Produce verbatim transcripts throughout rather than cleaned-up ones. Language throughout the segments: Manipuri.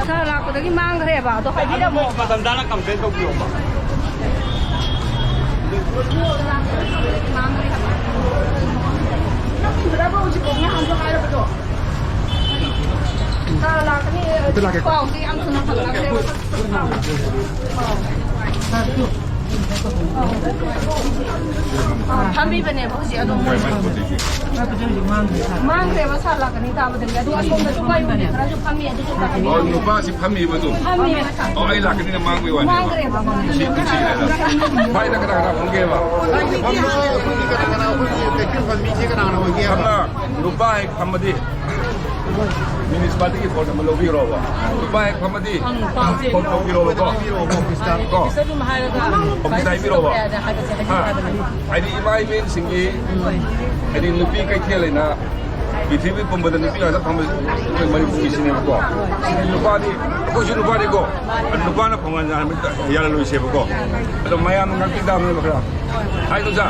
ꯁꯥꯔ ꯂꯥꯛꯄꯗꯒꯤ ꯃꯥꯡꯈ꯭ꯔꯦꯕ, ꯑꯗꯣ ꯍꯥꯏꯕꯤꯔꯝꯃꯣ꯫ ꯃꯇꯝ ꯆꯥꯅ ꯀꯝꯄ꯭ꯂꯦꯟ ꯇꯧꯕꯤꯌꯣꯕ꯫ ꯁꯥꯔ ꯂꯥꯛꯀꯅꯤ, ꯄꯥꯎꯁꯦ ꯌꯥꯝ ꯊꯨꯅ ꯐꯪꯅꯕꯅꯦꯕ꯫ ꯐꯝꯃꯤꯕꯅꯦꯕ ꯍꯧꯖꯤꯛ ꯑꯗꯨꯝ ꯃꯣꯏ꯫ ꯃꯥꯡꯈ꯭ꯔꯦꯕ, ꯁꯥꯔ ꯂꯥꯛꯀꯅꯤ ꯇꯥꯕꯗꯒꯤ꯫ ꯑꯗꯨ ꯑꯁꯣꯝꯗꯁꯨ ꯃꯣꯏ ꯃꯤ ꯈꯔꯁꯨ ꯐꯝꯃꯤ, ꯑꯗꯨꯁꯨ ꯂꯥꯛꯀꯅꯤ꯫ ꯑꯣ, ꯅꯨꯄꯥꯁꯤ ꯐꯝꯃꯤꯕ ꯑꯗꯨꯝ? ꯐꯝꯃꯤꯕ, ꯁꯥꯔ꯫ ꯑꯣ, ꯑꯩ ꯂꯥꯛꯀꯅꯤꯅ ꯃꯥꯡꯕꯩ ꯋꯥꯅꯦꯕ꯫ ꯃꯥꯡꯈ꯭ꯔꯦꯕ꯫ ꯁꯤ, ꯁꯤ ꯂꯩꯔꯦ꯫ ꯐꯥꯏꯜꯗ ꯀꯅꯥ ꯀꯅꯥ ꯐꯝꯒꯦꯕ? ꯐꯝꯃ, ꯑꯩꯈꯣꯏꯒꯤ ꯀꯅꯥ ꯀꯅꯥ, ꯑꯩꯈꯣꯏꯒꯤ ꯀꯩꯊꯦꯜ ꯐꯝꯃꯤꯁꯦ ꯀꯅꯥ ꯀꯅꯥ ꯑꯣꯏꯒꯦꯕ? ꯐꯝꯃ, ꯅꯨꯄꯥ ꯍꯦꯛ ꯐꯝꯃꯗꯤ ꯃ꯭ꯌꯨꯅꯤꯁꯤꯄꯥꯂꯤꯇꯤꯒꯤ ꯐꯣꯟ ꯑꯃ ꯂꯧꯕꯤꯔꯣꯕ꯫ ꯅꯨꯄꯥ ꯍꯦꯛ ꯐꯝꯃꯗꯤ ꯐꯣꯟ ꯇꯧꯕꯤꯔꯣꯕꯀꯣ꯫ ꯀꯣ? ꯑꯣꯐꯤꯁꯇ ꯍꯥꯏꯕꯤꯔꯣꯕ꯫ ꯍꯥ? ꯍꯥꯏꯗꯤ ꯏꯃꯥ ꯏꯕꯦꯟꯁꯤꯡꯒꯤ, ꯍꯥꯏꯗꯤ ꯅꯨꯄꯤ ꯀꯩꯊꯦꯜ ꯍꯥꯏꯅ ꯄ꯭ꯔꯤꯊꯤꯕꯤ ꯄꯨꯝꯕꯗ ꯅꯨꯄꯤ ꯉꯥꯛꯇ ꯐꯝꯕ ꯑꯩꯈꯣꯏ ꯃꯅꯤꯄꯨꯔꯒꯤꯁꯤꯅꯦꯕꯀꯣ꯫ ꯅꯨꯄꯥꯗꯤ, ꯑꯩꯈꯣꯏꯁꯨ ꯅꯨꯄꯥꯅꯤꯀꯣ꯫ ꯑꯗꯨ ꯅꯨꯄꯥꯅ ꯐꯪꯍꯟ ꯌꯥꯔꯔꯣꯏꯁꯦꯕꯀꯣ꯫ ꯑꯗꯣ ꯃꯌꯥꯝꯅ ꯉꯥꯛꯄꯤ ꯇꯥꯕꯅꯦꯕ ꯈꯔ꯫ ꯍꯥꯏ ꯑꯣꯖꯥ,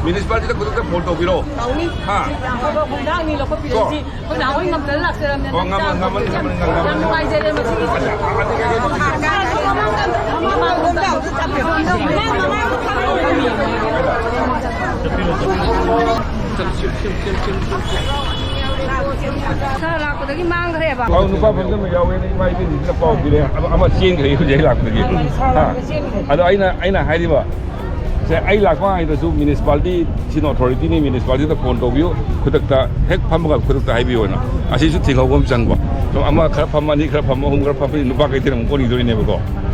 ꯃ꯭ꯌꯨꯅꯤꯁꯤꯄꯥꯂꯤꯇꯤꯗ ꯈꯨꯗꯛꯇ ꯐꯣꯟ ꯇꯧꯕꯤꯔꯣ꯫ ꯇꯧꯅꯤ꯫ ꯍꯥ? ꯑꯐꯕ ꯍꯣꯡꯗꯥꯛꯅꯤ ꯂꯧꯈꯠꯄꯤꯔꯛꯏꯁꯤ꯫ ꯀꯣ? ꯑꯩꯈꯣꯏ ꯅꯍꯥꯟꯋꯥꯏ ꯉꯝꯗꯅ ꯂꯥꯛꯆꯔꯕꯅꯦ꯫ ꯑꯣ, ꯉꯝꯃ-, ꯉꯝꯃ-, ꯉꯝꯃ-, ꯉꯝꯃ-, ꯌꯥꯝ ꯅꯨꯡꯉꯥꯏꯖꯔꯦ ꯃꯁꯤꯒꯤꯁꯦ꯫ ꯁꯥꯔ ꯂꯥꯛꯄꯗꯒꯤ ꯃꯥꯡꯈ꯭ꯔꯦꯕ꯫ ꯑꯧ, ꯅꯨꯄꯥ ꯐꯝꯖꯟꯕ ꯌꯥꯎꯋꯦꯅ ꯏꯃꯥ ꯏꯕꯦꯟꯁꯤꯡꯁꯤꯅ ꯄꯥꯎ ꯄꯤꯔꯛꯑꯦ꯫ ꯑꯗꯣ ꯑꯃ ꯆꯦꯟꯈ꯭ꯔꯦ ꯍꯧꯖꯤꯛ ꯑꯩ ꯂꯥꯛꯄꯗꯒꯤ꯫ ꯍꯥ? ꯑꯗꯣ ꯑꯩꯅ, ꯑꯩꯅ ꯍꯥꯏꯔꯤꯕ, ꯁꯦ, ꯑꯩ ꯂꯥꯛꯄ ꯉꯥꯏꯗ꯭ꯔꯁꯨ ꯃ꯭ꯌꯨꯅꯤꯁꯤꯄꯥꯂꯤꯇꯤ, ꯁꯤꯅ ꯑꯣꯊꯣꯔꯤꯇꯤꯅꯤ, ꯃ꯭ꯌꯨꯅꯤꯁꯤꯄꯥꯂꯤꯇꯤꯗ ꯐꯣꯟ ꯇꯧꯕꯤꯌꯨ, ꯈꯨꯗꯛꯇ ꯍꯦꯛ ꯐꯝꯕꯒ ꯈꯨꯗꯛꯇ ꯍꯥꯏꯕꯤꯌꯨꯅ꯫ ꯑꯁꯤꯁꯨ ꯊꯤꯡꯍꯧꯕ ꯑꯃ ꯆꯪꯕ꯫ ꯑꯗꯣ ꯑꯃ ꯈꯔ ꯐꯝꯃꯅꯤ, ꯈꯔ ꯐꯝꯃ ꯑꯍꯨꯝ ꯈꯔ ꯐꯝꯃꯅꯤ, ꯅꯨꯄꯥ ꯀꯩꯊꯦꯜ ꯑꯃꯨꯛ ꯑꯣꯟꯈꯤꯗꯣꯔꯤꯅꯦꯕꯀꯣ꯫